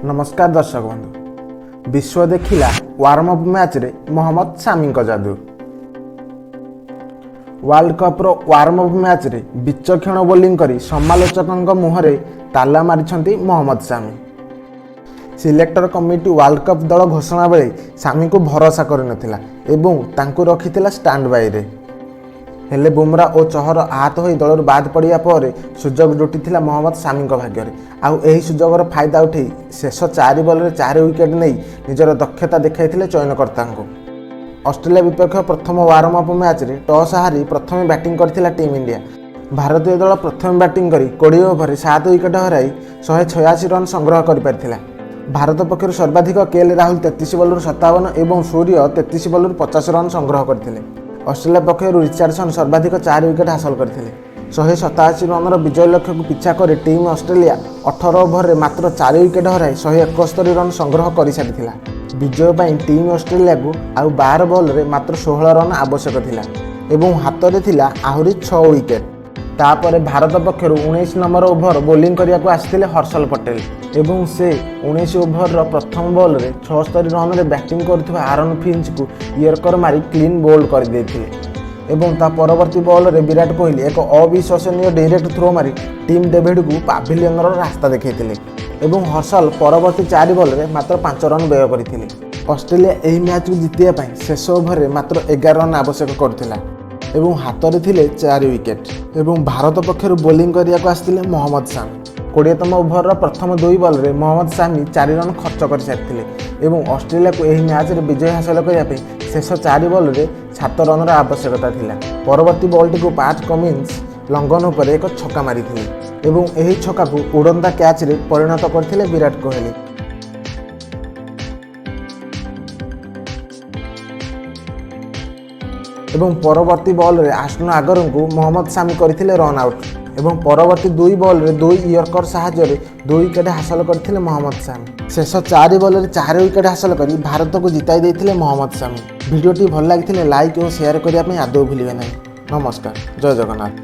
ନମସ୍କାର ଦର୍ଶକ ବନ୍ଧୁ। ବିଶ୍ୱ ଦେଖିଲା ୱାର୍ମ ଅପ୍ ମ୍ୟାଚ୍ରେ ମହମ୍ମଦ ସାମିଙ୍କ ଯାଦୁ। ୱାର୍ଲଡ କପ୍ର ୱାର୍ମ ଅପ୍ ମ୍ୟାଚ୍ରେ ବିଚକ୍ଷଣ ବୋଲିଂ କରି ସମାଲୋଚକଙ୍କ ମୁହଁରେ ତାଲା ମାରିଛନ୍ତି Mohammed Shami. Selector committee world cup ଦଳ ଘୋଷଣା ବେଳେ ସାମିଙ୍କୁ ଭରସା କରିନଥିଲା ଏବଂ ତାଙ୍କୁ ରଖିଥିଲା ଷ୍ଟାଣ୍ଡ ବାଇରେ। ହେଲେ ବୁମରା ଓ ଚହର ଆହତ ହୋଇ ଦଳରୁ ବାଦ ପଡ଼ିବା ପରେ ସୁଯୋଗ ଜୁଟିଥିଲା ମହମ୍ମଦ ସାମିଙ୍କ ଭାଗ୍ୟରେ। ଆଉ ଏହି ସୁଯୋଗର ଫାଇଦା ଉଠାଇ ଶେଷ ଚାରି ବଲରେ ଚାରି ୱିକେଟ୍ ନେଇ ନିଜର ଦକ୍ଷତା ଦେଖାଇଥିଲେ ଚୟନକର୍ତ୍ତାଙ୍କୁ। ଅଷ୍ଟ୍ରେଲିଆ ବିପକ୍ଷ ପ୍ରଥମ ୱାର୍ମ ଅପ୍ ମ୍ୟାଚ୍ରେ ଟସ୍ ହାରି ପ୍ରଥମେ ବ୍ୟାଟିଂ କରିଥିଲା ଟିମ୍ ଇଣ୍ଡିଆ। ଭାରତୀୟ ଦଳ ପ୍ରଥମେ ବ୍ୟାଟିଂ କରି 20 ଓଭରରେ 7 ୱିକେଟ୍ ହରାଇ 186 ରନ୍ ସଂଗ୍ରହ କରିପାରିଥିଲା। ଭାରତ ପକ୍ଷରୁ ସର୍ବାଧିକ କେଏଲ୍ ରାହୁଲ 33 ବଲରୁ 57 ଏବଂ ସୂର୍ଯ୍ୟ 33 ବଲରୁ 50 ରନ୍ ସଂଗ୍ରହ କରିଥିଲେ। ଅଷ୍ଟ୍ରେଲିଆ ପକ୍ଷରୁ ରିଚାର୍ଡସନ୍ ସର୍ବାଧିକ ଚାରି ୱିକେଟ୍ ହାସଲ କରିଥିଲେ। 187 ରନ୍ର ବିଜୟ ଲକ୍ଷ୍ୟକୁ ପିଛା କରି ଟିମ୍ ଅଷ୍ଟ୍ରେଲିଆ 18 ଓଭରରେ ମାତ୍ର ଚାରି ୱିକେଟ୍ ହରାଇ 171 ରନ୍ ସଂଗ୍ରହ କରିସାରିଥିଲା। ବିଜୟ ପାଇଁ ଟିମ୍ ଅଷ୍ଟ୍ରେଲିଆକୁ ଆଉ 12 ବଲରେ ମାତ୍ର 16 ରନ୍ ଆବଶ୍ୟକ ଥିଲା ଏବଂ ହାତରେ ଥିଲା ଆହୁରି ଛଅ ୱିକେଟ୍। ତାପରେ ଭାରତ ପକ୍ଷରୁ 19 ନମ୍ବର ଓଭର ବୋଲିଂ କରିବାକୁ ଆସିଥିଲେ ହର୍ଷଲ ପଟେଲ ଏବଂ ସେ 19 ଓଭରର ପ୍ରଥମ ବଲରେ 76 ରନରେ ବ୍ୟାଟିଂ କରୁଥିବା ଆରନ୍ ଫିଞ୍ଚକୁ ୟର୍କର ମାରି କ୍ଲିନ୍ ବୋଲ୍ଡ କରିଦେଇଥିଲେ ଏବଂ ତା ପରବର୍ତ୍ତୀ ବଲରେ ବିରାଟ କୋହଲି ଏକ ଅବିଶ୍ୱସନୀୟ ଡିରେକ୍ଟ ଥ୍ରୋ ମାରି ଟିମ୍ ଡେଭିଡକୁ ପାଭିଲିୟନର ରାସ୍ତା ଦେଖାଇଥିଲେ ଏବଂ ହର୍ଷଲ ପରବର୍ତ୍ତୀ ଚାରି ବଲରେ ମାତ୍ର 5 ରନ୍ ବ୍ୟୟ କରିଥିଲେ। ଅଷ୍ଟ୍ରେଲିଆ ଏହି ମ୍ୟାଚ୍କୁ ଜିତିବା ପାଇଁ ଶେଷ ଓଭରରେ ମାତ୍ର 11 ରନ୍ ଆବଶ୍ୟକ କରୁଥିଲା ଏବଂ ହାତରେ ଥିଲେ ଚାରି ୱିକେଟ୍। ଏବଂ ଭାରତ ପକ୍ଷରୁ ବୋଲିଂ କରିବାକୁ ଆସିଥିଲେ ମହମ୍ମଦ ସାମି। 20ତମ ଓଭରର ପ୍ରଥମ ଦୁଇ ବଲରେ ମହମ୍ମଦ ସାମି ଚାରି ରନ୍ ଖର୍ଚ୍ଚ କରିସାରିଥିଲେ ଏବଂ ଅଷ୍ଟ୍ରେଲିଆକୁ ଏହି ମ୍ୟାଚ୍ରେ ବିଜୟ ହାସଲ କରିବା ପାଇଁ ଶେଷ ଚାରି ବଲରେ 7 ରନ୍ର ଆବଶ୍ୟକତା ଥିଲା। ପରବର୍ତ୍ତୀ ବଲ୍ଟିକୁ ପାଟ୍ କମିନ୍ସ ଲଙ୍ଗନ ଉପରେ ଏକ ଛକା ମାରିଥିଲେ ଏବଂ ଏହି ଛକାକୁ ଉଡ଼ନ୍ତା କ୍ୟାଚ୍ରେ ପରିଣତ କରିଥିଲେ ବିରାଟ କୋହଲି। ଏବଂ ପରବର୍ତ୍ତୀ ବଲରେ ଆଷ୍ଟନ ଆଗରଙ୍କୁ ମହମ୍ମଦ ସାମି କରିଥିଲେ ରନ୍ ଆଉଟ୍ ଏବଂ ପରବର୍ତ୍ତୀ ଦୁଇ ବଲରେ ଦୁଇ ୟର୍କର ସାହାଯ୍ୟରେ ଦୁଇ ୱିକେଟ୍ ହାସଲ କରିଥିଲେ ମହମ୍ମଦ ସାମି। ଶେଷ ଚାରି ବଲରେ ଚାରି ୱିକେଟ୍ ହାସଲ କରି ଭାରତକୁ ଜିତାଇ ଦେଇଥିଲେ ମହମ୍ମଦ ସାମି। ଭିଡ଼ିଓଟି ଭଲ ଲାଗିଥିଲେ ଲାଇକ୍ ଓ ସେୟାର କରିବା ପାଇଁ ଆଦୌ ଭୁଲିବେ ନାହିଁ। ନମସ୍କାର, ଜୟ ଜଗନ୍ନାଥ।